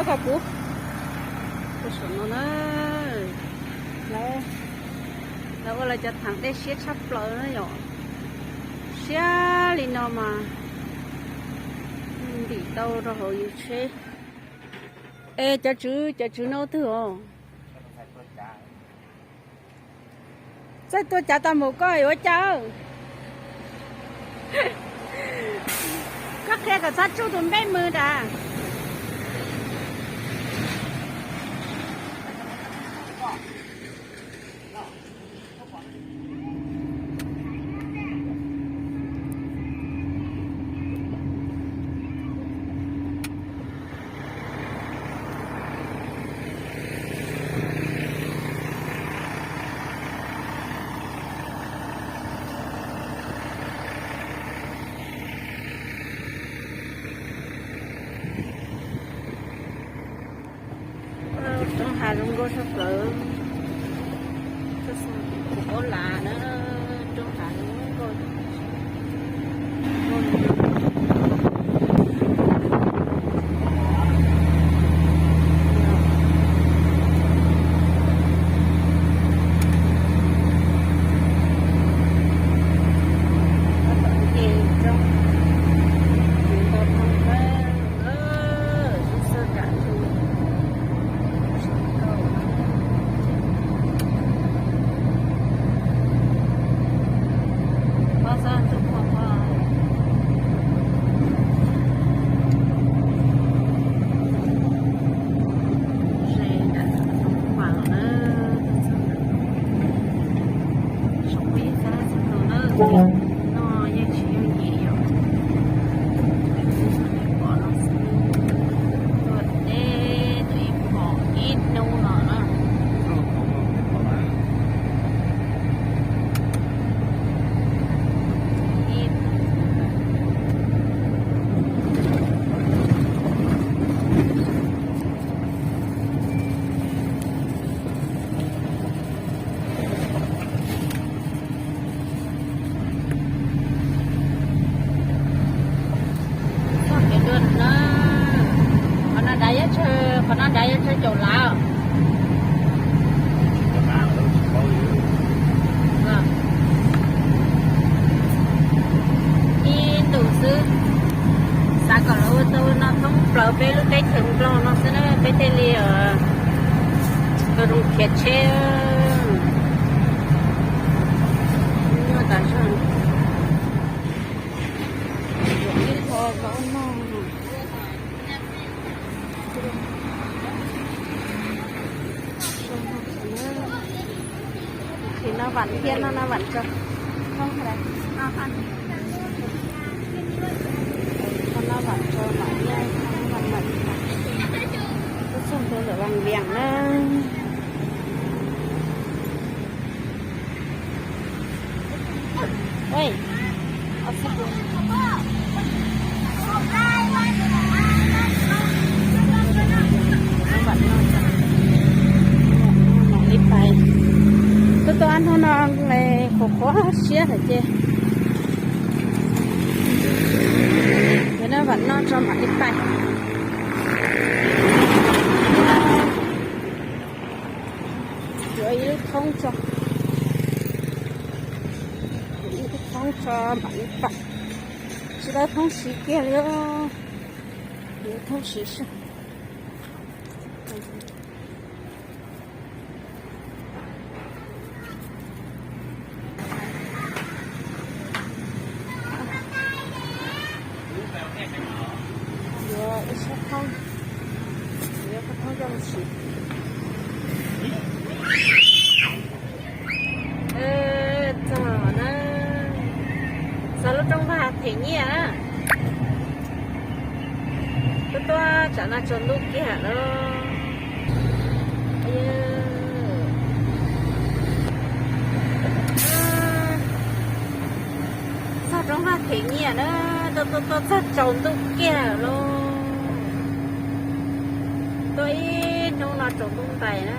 Koj puv, ua saum no na, lawv, lawv ua lawv cov thav dej siab tshaj plaws na yom. Siab li no mas ntim tau rau hauv yus tsheb. Es cov tswv, cov tswv no twg os? Txawj tua cav tau mus koj yuav cas? Koj qhia kom txhob tsuj tus npej mws nrad. Roob hav zoo nkauj tshaj plaws, kuv paub las na, roob hav zoo nkauj. No yeej tsis yooj yim yom. Pom no xwb, tuaj teb tus ib pom ib hnub no na. Txog kev dua na, qhov no dav yab tsawg, qhov no dav yab tsawg caum lav. Ib ntus xwb, xav kom lawv ua tau no thoob plaws peb lub teb chaws Nplog no xwb na peb thiaj li tau zoo khiav tsheb. Nyuaj tas zog. Ib qho zaub noj. Tsis no vam thiab no, no vam tso. No vam tso mam nyiaj, no vam mam. Tub txog ntua ntawm Vaj Vias na. Mam li pais. Tuaj tuaj ob hnub no qhuav qhuav siab lawm ces yog no vam noj tso mam li pais. Yuav ib lub thoob tso, yuav ib lub thoob tso mam li pais. Tsis tau thoob siv kiag li, yuav thoob siv xwb. Yuav ib sab thoob, yuav ib sab thoob coj mus siv. Txog na, txog lub rooj vag them nyiaj na. Tuaj tuaj tsam no tsaus ntuj kiag lawm. Txog rooj vag them nyiaj na, tuaj tuaj tuaj txog tsaus ntuj kiag lawm. Tuaj ib hnub no tsaus ntuj ntais na.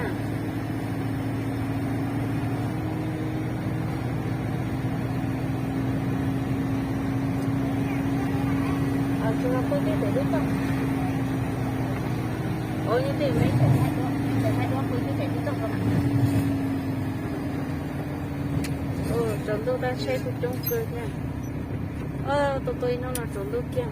Tsis no tuaj tib pem lub toj. Tsaus ntuj tab tsheb kuj coob kawg thiab. Tuaj tuaj ib hnub no tsaus ntuj kiag.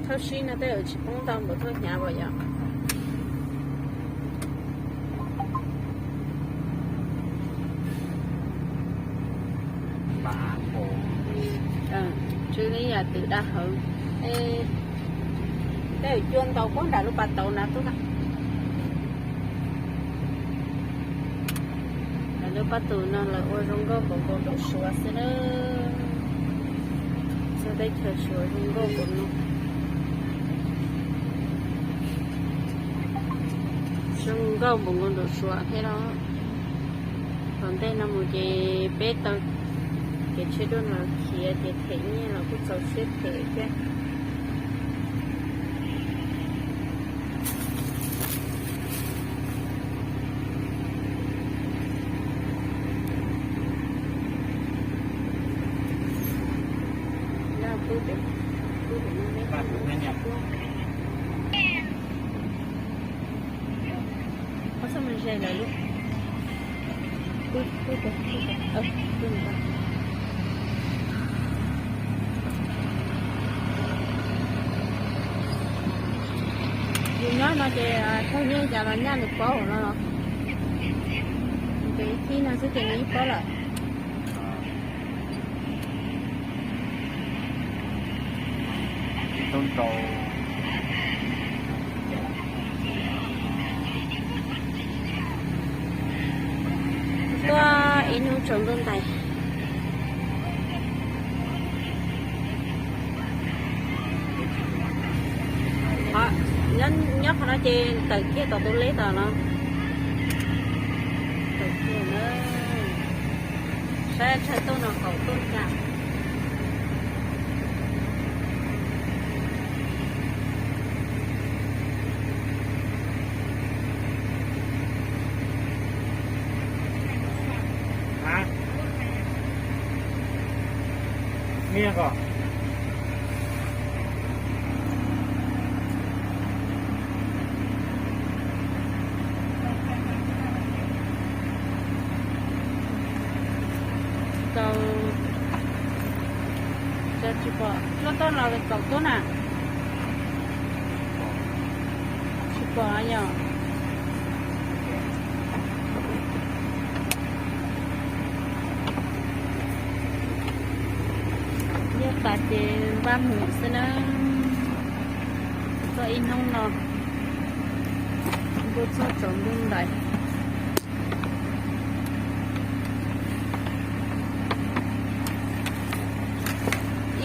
Thawj sib no tej zaum tsis poob ntau npaum thawj hnyav as yom. Tsw li yam twm daj hawv. Tej zaum cua ntau puag nram lub pas tauv na tub na. Lawv lub pab tus no lawv ua zoo nkauj npaum nkaus nraum Suav xwb na. Txog teb chaws Suav zoo nkauj npaum no. Zoo nkauj npaum nkaus nraum Suav thiab los. Tom ntej no mus ces peb tau kev tsheb duaj los khiav ces them nyiaj los kuj txaus siab them thiab. Yus nyob no ces thaug nyiaj cas los nyaj nws paub no los. Ces ib thib no xwb ces nws yeej paub lawm. Tuaj ib hnub tsaus ntuj ntais. Nyob qhov no ces tawm kiag tom tus leb tom no. Tawm kiag na. Saib tsawg tuaj no haum tuaj cas. Miaj ko. Tsis pom, tuaj tuaj los kaum tuaj na. Tsis pom yog. Nyob tas ces npaj mus xwb na. Txog ib hnub no, npaj txog tsaus ntuj ntais.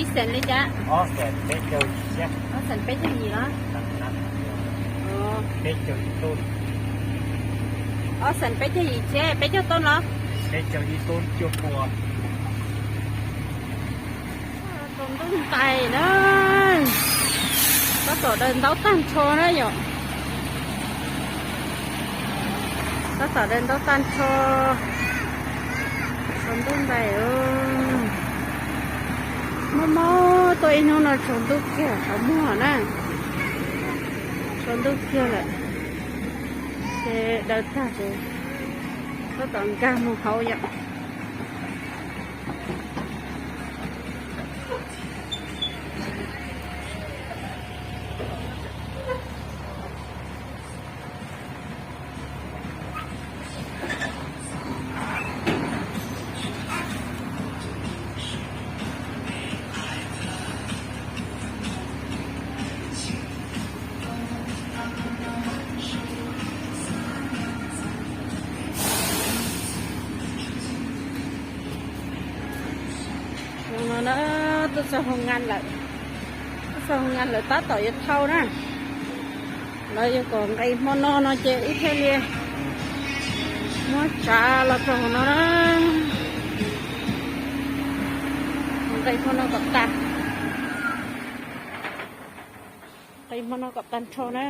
Ib xees li cas? Ob xees peb caug yim los? Ob xees peb caug yim thiab peb caug tuaj los? Tsaus ntuj ntais na. Tab tom daws ntaub tag nrho na yom. Tab tom daws ntaub tag nrho. Tsaus ntuj ntais. Mob mob tuaj ib hnub no tsaus ntuj kiag qhov muag na. Tsaus ntuj kiag lawm. Ces daws tag ces tab tom nkag mus hauv yom. Zoo no na, tuaj txog hoo nkas lawm. Tuaj txog hoo nkas lawm tab tom yuav thau na. Lawv yuav kom nqis hmo no no ces wb thiaj li muab tsav los rau hauv no na. Nqis hmo no kom tag. Nqis hmo no kom tag nrho na.